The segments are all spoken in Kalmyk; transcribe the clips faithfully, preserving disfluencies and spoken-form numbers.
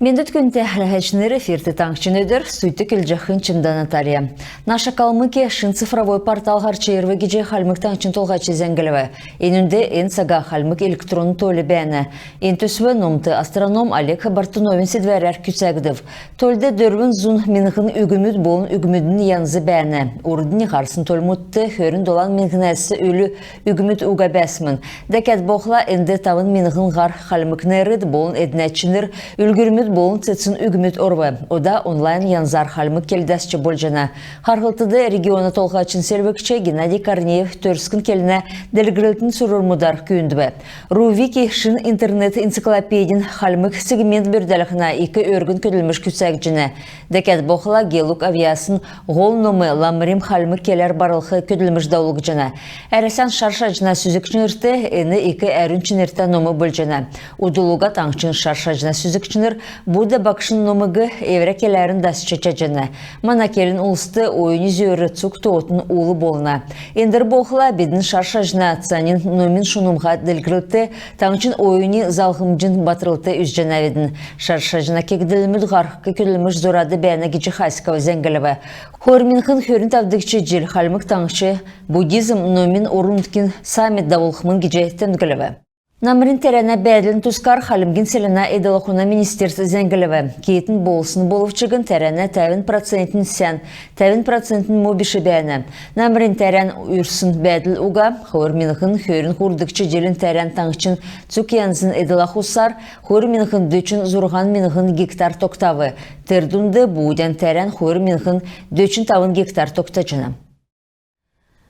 Эндүт, күндтә хәләһәчнр, эфирт «Таңһчин өдр», студьд көдлҗәхнь Чимдә Наталья. «Наша Калмыкия» шин цифровой портал һарч ирв гиҗ Хальмг Таңһчин Толһач зәңглв. Энүнд эн цага хальмг электронн толь бәәнә. Эн төсв номт астроном Олег Бартуновин седвәрәр күцәгдв. Тольд дөрвн зун миңһн үгмүд болн үгмүдин янз бәәнә. Урднь һарсн тольмудт хөрн долан миңһнәс үлү үгмүд уга бәәсмн. Дәкәд болхла энд тавн миңһн һар хальмг нерд болн эднә чинр, үлгүрмүд болн цецн үгмүд орв. Ода онлайн янзар хальмг кел дасч болҗана. Харһлтд региона толһачин селвгч Геннадий Корнеев төрскн келнә делгрлтин сурврмудар күүндв. РУ-Вики шин интернет-энциклопедин хальмг сегмент бүрдәлһнә ик өргн көдлмш күцәгдҗәнә. Дәкәд болхла геолог авъясн һол ном ламрим хальмг келәр барлх көдлмш давулгдҗана. Әрәсән шар шаҗна сүзгчнрт эн ик әрүн чинртә ном болҗана. Удл уга таңһчин шар шаҗна сүзгчнр Будда багшин номиг эврә келәрн дасч чадҗана. Мана келн улст оюни зөөр цуг тоотын ул болна. Эндр болхла бидн шар шаҗна цанин номин шунмһа делгрлт, таңһчин оюни залһмҗин батрлт үзҗәнәвидн. Шар шаҗна кегдлмүд һарһх көдлмш зурад бәәнә гиҗ Хасиков зәңглв. Хойр миңһн хөрн тавдгч җил Хальмг Таңһч буддизм номин орн-нутгин саммит давулхмн гиҗ темдглв. Намрин тәрәнә бәәдлин тускар Хальмгин селәнә эдл-ахуна министерств зәңглв. Киитн болсн болв чигн тәрәнә тәвн процентнь сән, тәвн процентнь му биш бәәнә. Намрин тәрән үрсн бәәдл уга. Хойр миңһн хөрн һурвдгч җилин тәрән таңһчин цуг янзин эдл-ахусар хойр миңһн дөчн зурһан миңһн гектар тогтав. Тер дунд буудян тәрән хойр миңһн дөчн тавн гектар тогтаҗана.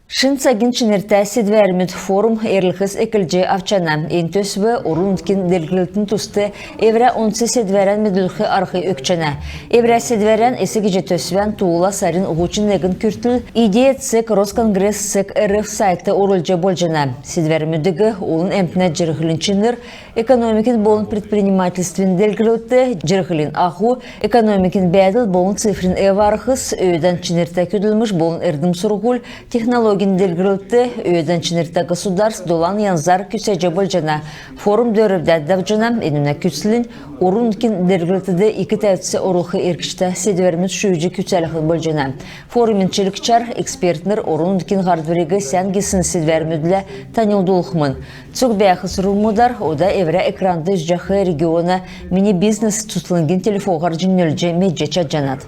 Шин цагин чинртә седвәрмүд форум эрлһс эклҗ авчана. Эн төсв орн-нутгин делгрлтин туст эврә онц седвәрән медүлх арһ өгчәнә. Эврә седвәрән эс гиҗ төсвән туула сарин һучн негн күртл идея цег росконгресс цег эр эф сайтд орулҗ болҗана. Седвәрмүдиг олн әмтнә җирһлин чинр, экономикин болн предпринимательствин делгрлт, җирһлин аһу, экономикин бәәдл болн цифрин эв-арһс, өөдән чинртә көдлмш болн эрдм-сурһуль, технологин делгрлт, өөдән чинртә государств долан янзар күцәҗ болҗана. Форум дөрвдә давҗана. Энүнә күцлнь орн-нутгин делгрлтд ик тәвц орулх эргчтә седвәрмүд шүүҗ күцәлһн болҗана. Форумин чилгчәр экспертнр орн-нутгин һардвриг сән гисн седвәрмүдлә таньлдулхмн. Цуг бәәх сурврмудар ода эврә экранд үзҗәх региона «Мини бизнес» цутхлңгин телефоһар җиңнүлҗ медҗ чадҗанат.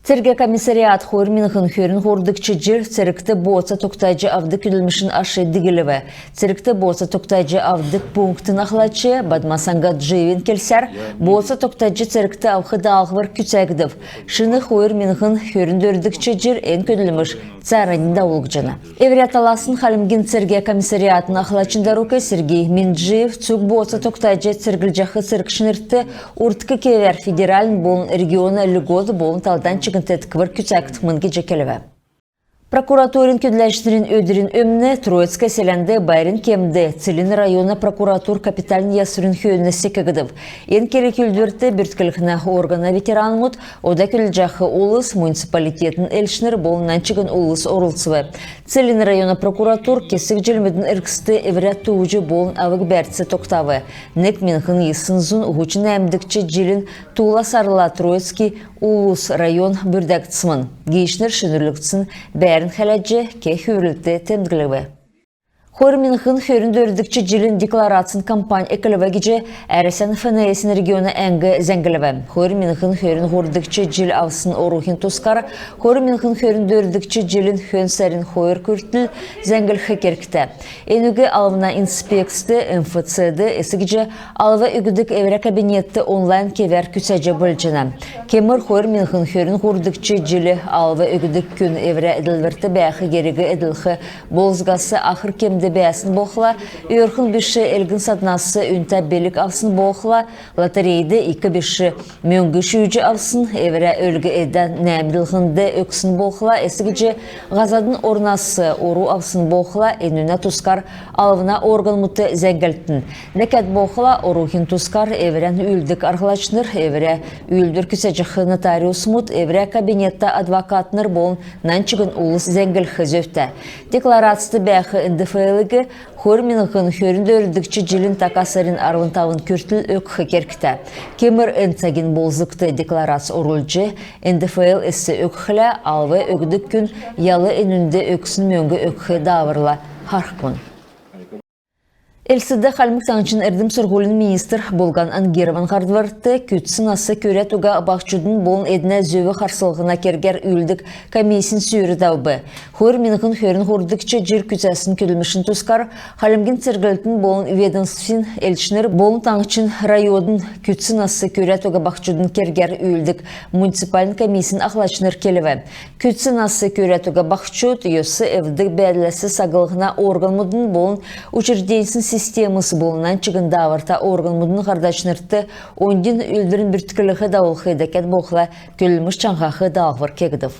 Цергә комиссариат хойр миңһн хөрн һурвдгч җил цергт бооца тогтаҗ авдг көдлмшин аш диглв. Цергт бооца тогтаҗ авдг пунктин ахлач Бадма Сангаджиевин келсәр, бооца тогтаҗ цергт авх даалһвр күцәгдв. Шин хойр миңһн хөрн дөрвдгч җил эн көдлмш цааранднь давулгдҗана. Эврә таласн Хальмгин цергә комиссариатын ахлачин дарук Сергей Минджиев цуг бооца тогтаҗ церглҗәх цергчнрт урдк кевәр федеральн болн региона льгот болн талдан чигн тетквр күцәгдхмн гиҗ келв. Прокуратурин көдләчнрин өдрин өмн Троицк селәнд байрин кемд Целинн района прокуратур капитальн ясврин хөөн секгдв. Эн керг-үүлдврт бүртклһнә органа ветеранмуд, ода көдлҗәх улс, муниципалитетин элчнр болн нань чигн улс орлцв. Целинн района прокуратур кесг җилмүдин эргцд эврә тууҗ болн авг-бәрц тогтав. Нег миңһн йисн зун һучн нәәмдгч җилин туула сарла Троицки улус район бүрдәгдсмн. Гиичнр шинрүлгдсн бәәрн хәләҗ, ке-, хүврлт темдглв. Хойр миңһн хөрн дөрвдгч җилин декларацин кампань эклв гиҗ Әрәсән ФНС-ин региона әңг зәңглв. Хойр миңһн хөрн һурвдгч җил авсн оруһин тускар хойр миңһн хөрн дөрвдгч җилин хөн сарин хойр күртл зәңглх кергтә. Энүг алвна инспекцд, МФЦ-д, эс гиҗ алв өгдг эврә кабинетд онлайн кевәр күцәҗ болҗана. Кемр хойр миңһн хөрн һурвдгч җил алв өгдг күн эврә эдлврт бәәх гериг эдлх болзгас ахр кемд бәәсн болхла, өөрхн биш элгн-саднас үнтә белг авсн болхла, лотерейд ик биш мөңг шүүҗ авсн, эврә өлг-эдән нәәмдлһнд өгсн болхла, эс гиҗ һазадын орнас ору авсн болхла, энүнә тускар алвна органмудт зәңглтн. Дәкәд болхла, оруһин тускар эврән үүлддг арһлачнр, эврә үүлдвр күцәҗәх нотариусмуд, эврә кабинетта адвокатнр болн нань чигн улс зәңглх зөвтә. Декларацд бәәх НДФЛ Хойр миңһн хөрн дөрвдгч җилин така сарин арвн тавн күртл өгх кергтә. Кемр эн цагин болзгт декларац орулҗ, Н Д Ф Л эс өгхлә, алв өгдг күн ял энүнд өгсн мөңг өгх дааврла харһхмн. Элстд Хальмг Таңһчин эрдм-сурһулин министр Булган Ангирован һардврт күцц нас күрәд уга баһчудын болн эднә зөв харслһна кергәр үүлддг комиссин сүүр давв. Хойр миңһн хөрн һурвдгч җил күцәсн көдлмшин тускар Хальмгин церглтин болн ведомствсин элчнр болн таңһчин районудын күцц нас күрәд уга баһчудын кергәр үүлддг муниципальн комиссин ахлачнр келв. Күцц нас күрәд уга баһчуд йос эвддг бәәдләс саглһна органмудын болн учрежденьсин системс болн нань чигн дааврта органмудын һардачнрт оньдин үүлдврин бүртклһ давулх, дәкәд болхла көдлмш чаңһах даалһвр кегдв.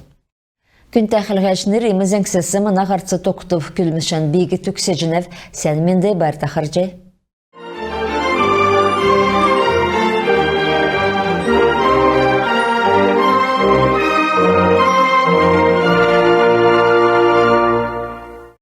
Күндтә хәләгчнр, иим зәңгсәс мана һарц тогтв. Көдлмшән би төгсәҗәнәв. Сән менд, байрта харһий.